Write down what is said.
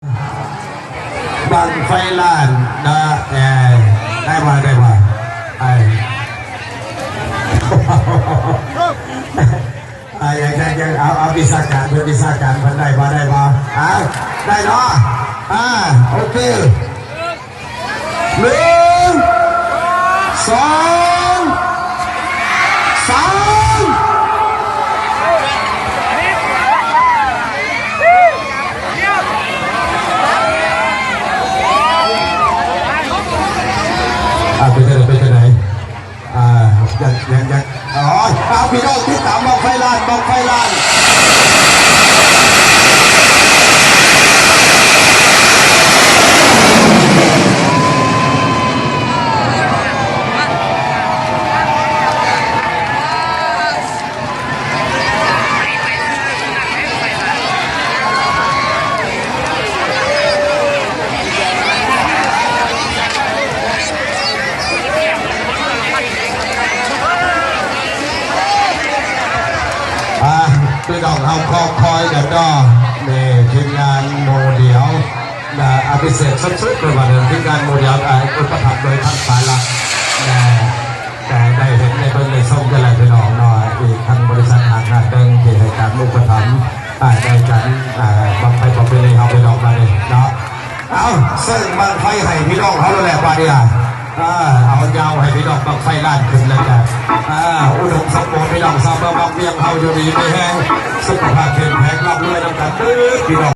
ບັ້ງໄຟລ້ານນະ ເອີ ໄດ້ບໍ່ ໄດ້ບໍ່ ໄອ້ ອ່າ ຍັງ ຍັງ ຍັງ ເອົາ ເອົາ ວິຊາການເພິ່ນ ວິຊາການເພິ່ນ ໄດ້ບໍ່ ໄດ້ບໍ່ ເອົາ ໄດ້ເນາະ ອ່າ ໂອເຄ ໜຶ່ງ ສອງ ສາມ ອ່າ ເປັນຈັ່ງໃດ ເປັນຈັ່ງໃດ? ອ່າ ຍັງ ຍັງ ຍັງ ອໍ ອ່າ ພີ່ນ້ອງຕິດຕາມບັ້ງໄຟລ້ານ ບັ້ງໄຟລ້ານ ອ່າ ພີ່ນ້ອງເຮົາຄອຍກັນເນາະ ນີ້ທີມງານໝູ່ດຽວ ອ່າ ອະພິເສກສຸດໆ ເພິ່ນວ່າເດີ ທີມງານໝູ່ດຽວ ອ່າ ອຸປະຖຳໂດຍທ່ານສາລັກ ແຕ່ ແຕ່ໄດ້ເຫັນໄດ້ເບິ່ງໄດ້ຊົມກັນແລ້ວພີ່ນ້ອງເນາະ ອີກທັງບໍລິສັດຫາດໜ້າເຕີງທີ່ໃຫ້ການອຸປະຖຳ ອ່າ ໃນການ ອ່າ ບັ້ງໄຟປະເພນີເຮົາພີ່ນ້ອງບາດນີ້ເນາະ ເອົາ ເຊິ່ງບັ້ງໄຟໃຫ້ພີ່ນ້ອງເຮົາແລ້ວແຫຼະບາດນີ້ ອ່າ ເອົາຍາວໃຫ້ພີ່ນ້ອງບັ້ງໄຟລ້ານຂຶ້ນແລ້ວກະ ອ່າ ອຸດົມສົມບູນພີ່ນ້ອງຊາວເມືອງວັງວຽງເຮົາຢູ່ດີມີແຮງ ສຸຂະພາບເຂັ້ມແຂງ ລ່ຳລວຍນຳກັນເດີພີ່ນ້ອງ